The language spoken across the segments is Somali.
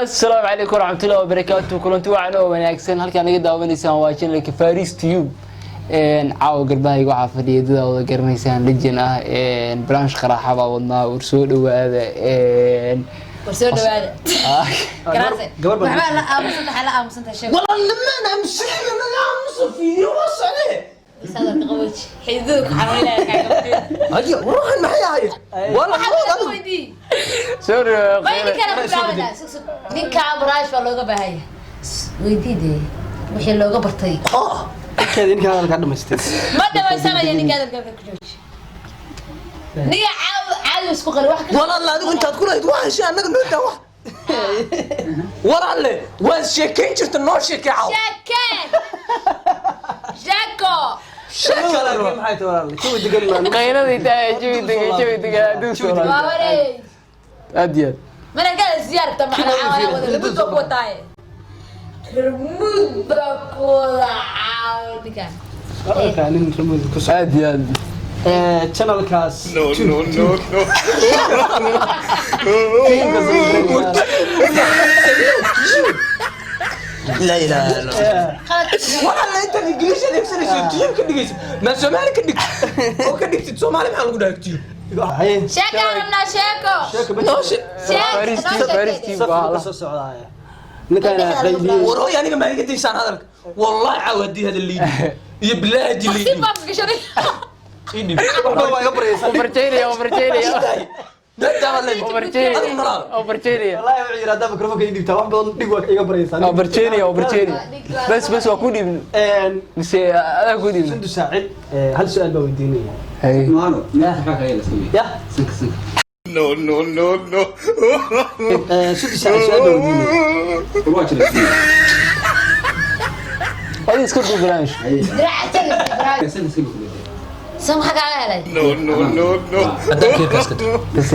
Asalaamu calaykum waraxmatullahi wabarakaatu. Kulanti wacan oo wanaagsan. Halkaan naga daawanaysaan waa channelka Faris Tube. Caawa garbahayga waxaa fadhiya dadaa wada garanaysaan, legend ah, branch qaraaxa baa wadnaa. War soo dhawaada. War soo dhawaada. Garaase. Gabar baa Waxbaa la aamusantahay, la aamusantahay, sheeg. Walaalnimaan aamusanayna, naga aamusa, fiidiyo waa socdee. Sadalka qabooji, xididadu ku xanuunaya kaaga. Haye, ruuxan maxay ahayd? Wala Waxaa mood laga adigu. Weydii. Soo Ma ninkana ku dhawaada. bilaabadaa? Sug, sug. Ninka baraash baa looga baahan yahay. Weydii dee wixii looga bartay. Ninkeeda, ninka hadalka dhamaystay. Ma dhamaysanayo ninka hadalka ku jooji. Ninka caawi caawi isku qari wax ka. Walaalle, adigu intaad ku lahayd waa heshay, annaga noo daa wax. Walaalle, waad sheekayn jirta, noo sheekay caaw. Sheekeen. Sheeko. Sheeka la rabaa. Maxay tahay, walaal? Jawi degan maa? Qayladii tahay, jawi degan, jawi degan adduun soo Waa wareey. Aad iyo aad. Mana kala siyaarta macna caawa wada remote baa ku wataaye. Remote baa ku wada caawa ninkan. Waa nin remote ku socda. Aad iyo aad. Channelkaas. No, no, no, no. Laa ilaaha illa Allah. Walaalle, intaad Ingiliish adeegsanayso, tube ka dhigayso, maa Soomaali ka dhigtid oo ka dhigtid Soomaali? Maxaa lagu dhahay tube? Haye. Sheeko aan rabnaa, sheeko. Sheeko Noo shee Sheeko. Faris Noo Tube, Faris sheekay. Tube waa Safar la soo socdaaya. Ninkaan qayliyey. Warooy, aniga maa iga daysaan hadalka? Wallahi caaw haddii hadal liidhi iyo bilaahi haddii Si liidhi baa gashanay. ii dhib. Waxba waa iga baryaysaa. Ubarjeynaya, ubarjeynaya. Ubarjeynaya. Adigu nalaada. Ubarjeynaya. Wallahi wuxuu yidhi haddaa mikrofoonka ii dhiibtaa, wax badan dhig, waa iga baryaysaa. Ubarjeynaya, ubarjeynaya. Bas, bas, waa ku dhiibno mise adaa ku dhiibno? Sundu saacid, hal su'aal baa weydiinaya. Hey. Ya. No, no, no, no. Sundu saacid, su'aal baa weydiinaya. Adiga iska duu barnaamij. Diraaca jaga baraash. San maxaa kaaga helay? No, no, no, no. Haddaan keerkaas ka tago. Bas.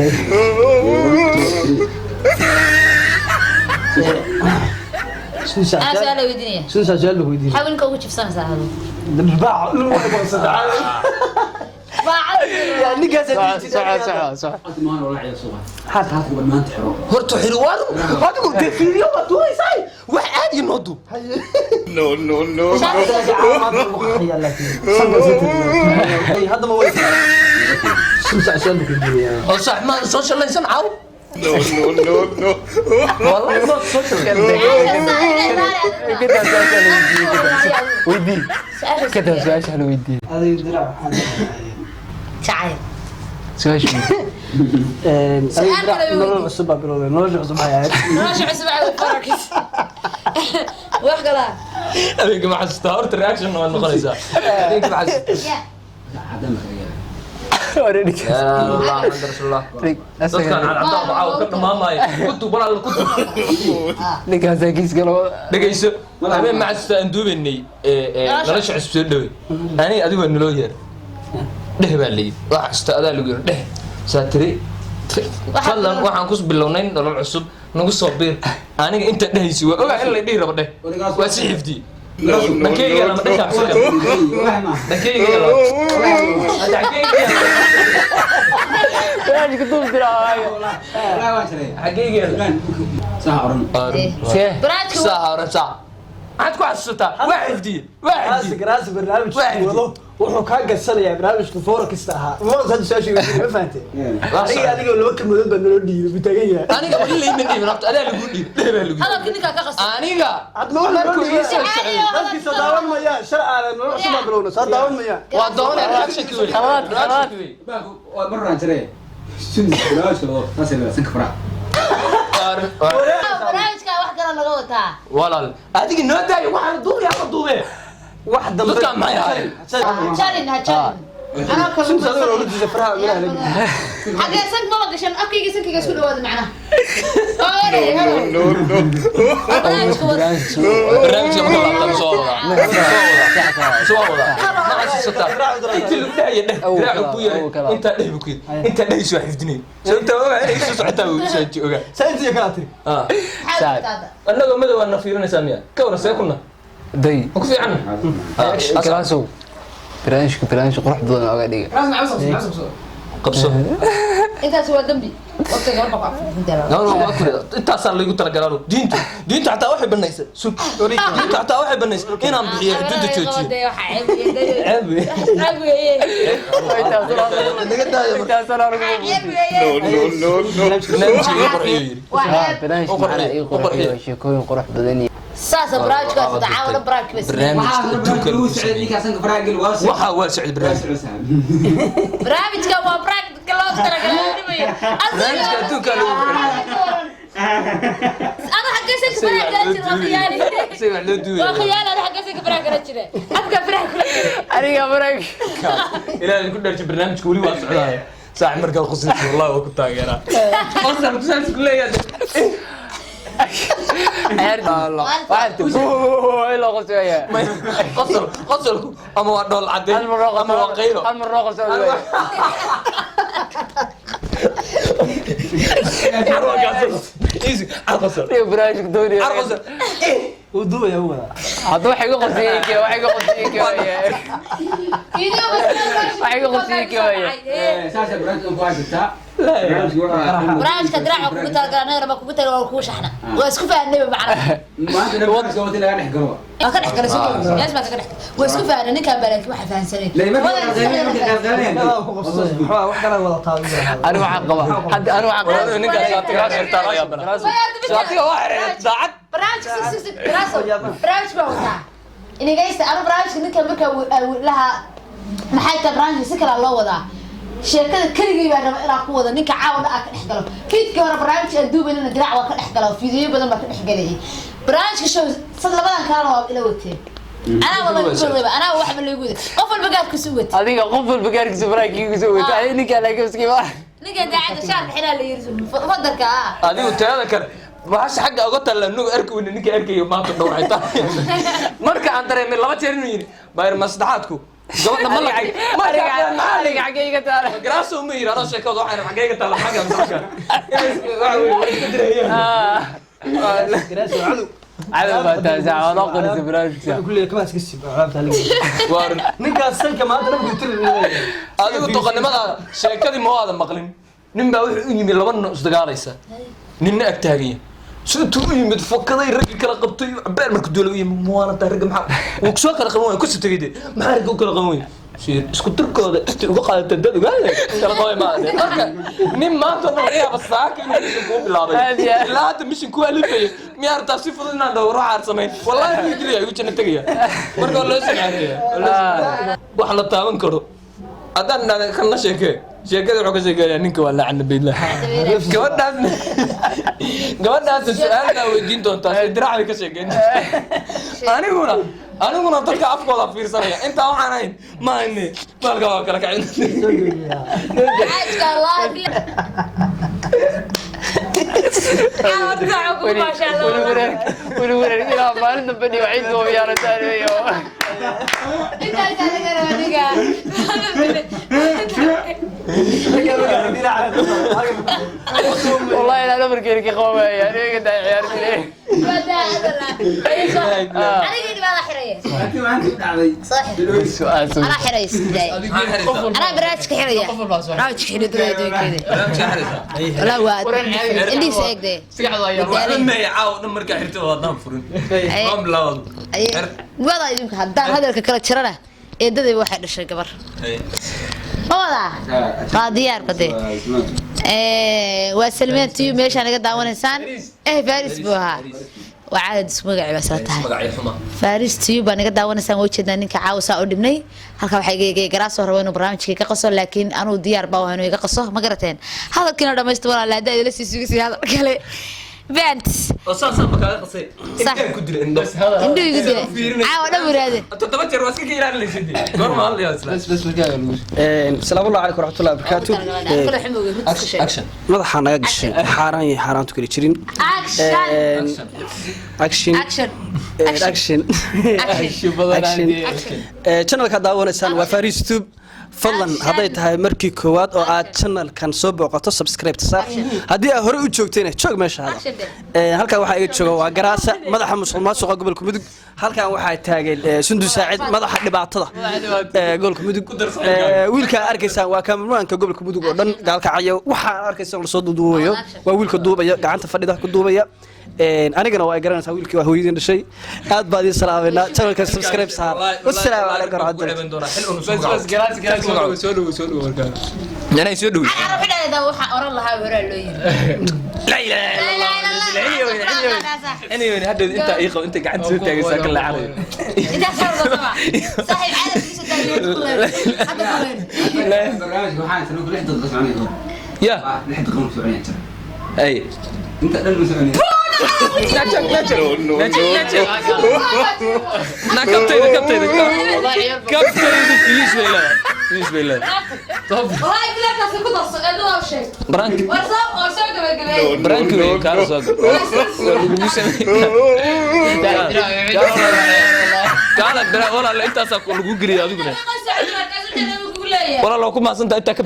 Sundu Ana saacid. su'aal weydiinaya. Sundu saacid, su'aal baa weydiinaya. Maxaa wiilka ugu jibsanaysaa adigu? Baac lul waa go'santaa. Baacad. Ya ninkaas Soco, soco, soco. Horta xiriwaan, adigu dee fiidiyo baad duubaysaa, wax aad iyo noo duub. No, no, no, no. Hadda ma way sun saacid, su'aal baa weydiinaya. Oo sax ma soo shalaysan caaw? No, no, no, no. Wallahi ma soo shalaysan. Kada su'aasha la weydiiyey, kada weydii, kada su'aasha la weydiiyey. Adiga dirac waxaan Jacayl. Su'aasha weydii. Adiga dirac, nolol cusub baa bilowday. Nolosha cusub maxay ahayd? Nolosha cusub ay farakis. Wax kala. Habeenka ma xasuustaa? Horta reaction waa noqonaysaa. Habeenka ma xasuustaa? Hore dhig. Ya Allah, Muhammad rasuulullah. Dhig. Dadkan cadcadaan caaw ka dhamaamaayo, ku duub walaal, ku duub. Ninkaasaa kiis galo. Dhegayso, habeen ma xasuustaa aan duubaynay nolosha cusub soo dhawey? Aniga adigu waa naloo yeer, dheh baa layidhi. Waa xasuustaa adaa lagu yiri dheh, saa tiri: "Fadlan, waxaan ku bilownay nolol cusub, nagu soo biir." Aniga inta dhehaysi waa ogaa in la dhihi rabo dheh, waa si xifdiyey. No, no, Dhankeyga no, lama dhashaa no. Dhankeyga lama dhankeyga. Barnaamijka duub diraayo. Xaggeyga. See. Baraajka. Saa oran, saa maxaad ku xasuusataa? Waa xifdiyey, waa Raasi xifdiyey. Garaasi barnaamijku Waa wado wuxuu kaa gadsanayaa barnaamijka forex ahaa. Ma hadda su'aasha weydiinaya, ma fahantay? Aniga adiga laba kelmadood baa naloo dhiibay, buu taagan yahay. Aniga wali layma dhiibin, horta adaa lagu dhiibay, dheh baa lagu yidhi. Hadalka ninka ka qasay. Aniga Hadda ma wax naloo markuu dhiibay? ii soo socday. Dadkii soo daawan mayaan, sharci aanan nolol cusub baa bilowna, soo daawan mayaan. Waa doonay reactionki wey. Khalaad, khalaad. Reactionki wey. Barnaamijka wax kale laga wataa. Walaal, adiga noo daayo, waxaan duubaya ama duubee. Wax dambe. Dadkaan maxay ahaayeen? Jarin ha jarin. Anaa kale. Sunta adiga loola diiday faraha miraha la geliyo. Xagee sank maba gashan, afkayga sankiga isku dhawaada macnaha. No, no, no. Barnaamijka wada. Barnaamijka marka laabtaan soo wadaa, soo wadaa, ma xasuusataa intii lagu dhahaya dheh? Diraacu ku yaray, intaa dheh buu ku yiri, intaa dhehaysu waa xifdinay, sababtaa ogaa inay soo socotaa, wuu soo ogaa. Saa intii kala tiri. Ah. Maxaa wadataa? Annagoo madow waa na fiirinaysaa miya? Ka waran, see kuna Day. ma ku fiican? Galaasow, barnaamijka barnaamij qurux badan oga dhiga. Qabso. Intaas waa dambi. Waqtiga gabar baa ku afurtay. Gabar baa ku afurida. Intaasaa laygu talagalaa anigu. Diintu xataa waxay banaysay. Sug. Diintu xataa waxay banaysay inaan bixiyo xuduudda joojiyo. Ceeb weeye. Ceeb weeye. Naga daayo marka. No, no, no, no. Barnaamijka iga qurxiyo yiri. Waa ceeb. Barnaamij U qurxiyo, macna ii u qurxiyo. qurxiyo, sheekooyin qurux badan iyo Saasa barnaamijkaas caawa barnaamijka bas. Barnaamijka adduunka lagu sameeyey. Waxaa waa socday barnaamij. Barnaamijka waa barnaamijka loo talagalay oo dhimayo. Barnaamijka adduunka lagu Ana xaggeesa ka faraha kala jira waa khiyaali. Si wax loo duubayo. Waa khiyaali, ana xaggeesa ka faraha kala jira. Afka faraha kula jira. Aniga barnaamij Ilaahay ku dharji, barnaamijka weli waa socdaaya. Saax markaa qoslaysa, wallahi waa ku taageeraa. Qosol kusaas ku leeyahay. Waxaan loo qosaya. Qosol qosolku ama waa dhool caddeyn Hal mar loo ama waa qaylo. Hal mar loo qosaya. Car waa kaas. Easy. Car qosol. Iyo barnaamijka doonaya. Car qosol. Wuu duubaya, wuu wadaa. Hadda waxay iga qosiyey kee, waxay iga qosiyey kee waaye. Video bas. Waxay iga qosiyey kee waaye. Barnaamijka diraaca kugu talagalay, anagana baa kugu talagalay, waa kugu shaxna. Waa isku fahanay macna. Waa ka dhex galay soo koob. Yaas baa ka dhex galay. Waa isku fahanay ninkan baa, laakiin waxa fahansanay. Kalaa ku qabsaday. Waxbaa wax kala wada taabiya. Ani waxaan qabaa hadda, ani waxaan qabaa Walaal, ninkaas shaatiga waa xirtaa, la yaabana. Shaatiga waa xiray saacad. Barnaamijka si si baraaso. Barnaamij baa wataa. Inagaysta anu barnaamijka ninkan marka laha maxay tahay, barnaamijka si kala loo wadaa. Sheekada keligay baa raba inaan ku wado ninka caawa dhan aan ka dhex galo. Fiidkii hore barnaamij aan duubaynana diraac waa ka dhex galo. Fiidiyo badan baa ka dhex galayay. Barnaamijka show sad labadan kalena waa ila wateen. Anaa wala igu reeba, anaa waxba loogu waday. Qof walba gaarkiisa u watay. Adiga qof walba gaarkiisa baraakiisa wata. Adiga ninka laakiin miskiin waa. Ninka daacadda shaarka xidhaa la yiri fadarka ah. Adigu teeda kale waxaas xagga uga talla nugu arki weyne, ninka arkayo maanta dhow xitaa marka aan dareemay laba jeer inuu yidhi bayr ma saddexaadku gabadha ma lacag Aniga aniga xaggee iga taala? Garaaso ma yidhi anoo sheekada waxaan xaggee iga taalla, xagga xagga waxa weeye way iska dirayeen. Garaas waa cadow. Cadow baa tahay, sax waa loo qorisa barnaamijka. Wuxuu ku leeyahay kamaa iska siib, alaabta laga. Waar Ninkaas sanka maanta dhan buu tiri leeyahay. Adigu doqonnimadaada sheekadii ma waada maqlin. Nin baa wuxuu u yimid laba nin oo isdagaalaysa, ninna ag taagan yahay. Siduu u yimid fakaday, raggi kala qabtay cabeer. Marka doola u yimid, muwaanata ragga maxaa wuu kusoo kala qaban waaya, kusoo tegay dee maxaa ragga u kala qaban waaya? Isku dirkooda intii uga qaadatay dad ogaanay kala qabay ma ahayn. Marka nin maanta dhan laga yaaba saaka inuu mission kuu bilaabay Aad iyo aad. ilaa hadda mission kuu alifaya, miyaa rabtaa si fudud inaan dhaho ruux aad samayn? Wallahi wuu dilaya, igu janno tegaya. Marka waa loo samcaanaya wax la taaban karo. Haddaan dhahda kan la sheekee, sheekada wuxuu ka sheekeeyaa ninka waa lacana baylah. Gabadhaasna su-aal baa weydiin doontaa, si diraac bay ka sheekeyn. Aniguna dadka afkooda fiirsanaya intaa waxaan ahayn ma hayne, baalka waa kala kacin. Barnaamijka Allah billah. Caawa diraaca kugu maasha Allah. Weli wareer, weli wareer ilaa maalin dambe dhigo cid duubiyaana taanayo. Intaasaa laga rabaa ninka. Wallahi ilaa dhabarkeena ka qabaya aniga daa ciyaartay. Waa daacad Allah. Aniga baa xiraya. Soo xir. Su'aal soo. Anaa xiraya isku daaya. Anaa barnaamijka xiraya. Barnaamijka xidhi duraa adduunkeeda. Walaa waa indhihiisa eegdee. Waxba meeya caawa dhan markaa xirtay oo haddaan furin waan bilaawad. Wadaa idinku haddaan hadalka kala jirana, eedaday waxay dhashay gabar. Ma wadaa? Waa diyaar bade. Waa Salmeen Tiyu meeshaa naga daawanaysaan. Faris buu ahaa. Waa caadad isku magaci baa isla tahay. Magacyo xuma. Faris Tiyu baa naga daawanaysaan, waa ujeednaa ninka caawa saa u dhibnay. Halka waxaa iga eegaya Garaasoo rabo inuu barnaamijka iga qaso, laakiin anuu diyaar baa u ahay inuu iga qaso. Ma garateen? Hadalkiina dhamaysta walaala, haddaa idila sii sugisay hadal kale. Bent. Oo saasaan ba kaaga qasay. Sax. Intaan ku dilay indho. Indhuhu igu dilay. Caawa dhan wiraade. 7 jeer waa iska ka ilaalinaysa dee. Goorma hadlayaa isla. Bas bas markaa lagu. Asalaamu calaykum waraxmatullahi wabarakaatu. Action. Madaxaa naga gashay xaaraan iyo xaaraantu kala jirin. Action. Action. Action. Action. Action badan. Action. Channelka daawanaysaan waa Faris Tube. Fadlan, hadday tahay markii koowaad oo aad channelkan soo booqato, subscribe saar. Haddii aad hore u joogtayna, joog meeshaada. Halkan waxaa iga jooga waa Garaasa, madaxa musuqmaasuqa gobolka Mudug. Halkan waxaa taagan Sundu Saacid, madaxa dhibaatada gobolka Mudug. Wiilka aad arkaysaan waa kaameramanka gobolka Mudug oo dhan. Gaalkacyo waxaan arkaysaan lasoo duuduubayo waa wiilka duubaya, gacanta fadhida ku duubaya. Anigana waa ay garanaysaa, wiilkii waa hooyadiin dhashay. Aad baa idiin salaameynaa. Channelka subscribe saar. Wassalaamu calaykum waraxmatullahi. Bas bas, Garaas, Garaas, soo dhowo, soo dhowo, soo dhowo markaa. Yanay soo dhowi. Ana waxay waxaa oran lahaa horaa loo yiri. Laa ilaaha illa Allah. Anyway, hadda inta ii qabo, inta gacanta soo taagaysaa ka laacanayo. Intaas hor soo saaxiib caadadkiisa taageer ku leeyahay hadda ku leeyahay. Barnaamijka waxaan sanoo 6 daqiiqo soconaya. Ya. 6 daqiiqo ma soconaya jira. Ay. Inta dhan ma soconaya. Najak, najak. No, no, Najak, no. najak. Na kabtayda, kabtayda, kabtayda, fiyus bay leedahay, fiyus bay leedahay. Wallahi bilaakaas ku darso eedada u sheeg. Prank. War soo oo soo gabagabay. Prank wey, kaala soo gal, waa lagugu sameeyey. Kaala bira walaal, intaasaa lagu geliyay adiguna. Walaal, waa ku mahadsantahay intaa kabtayda.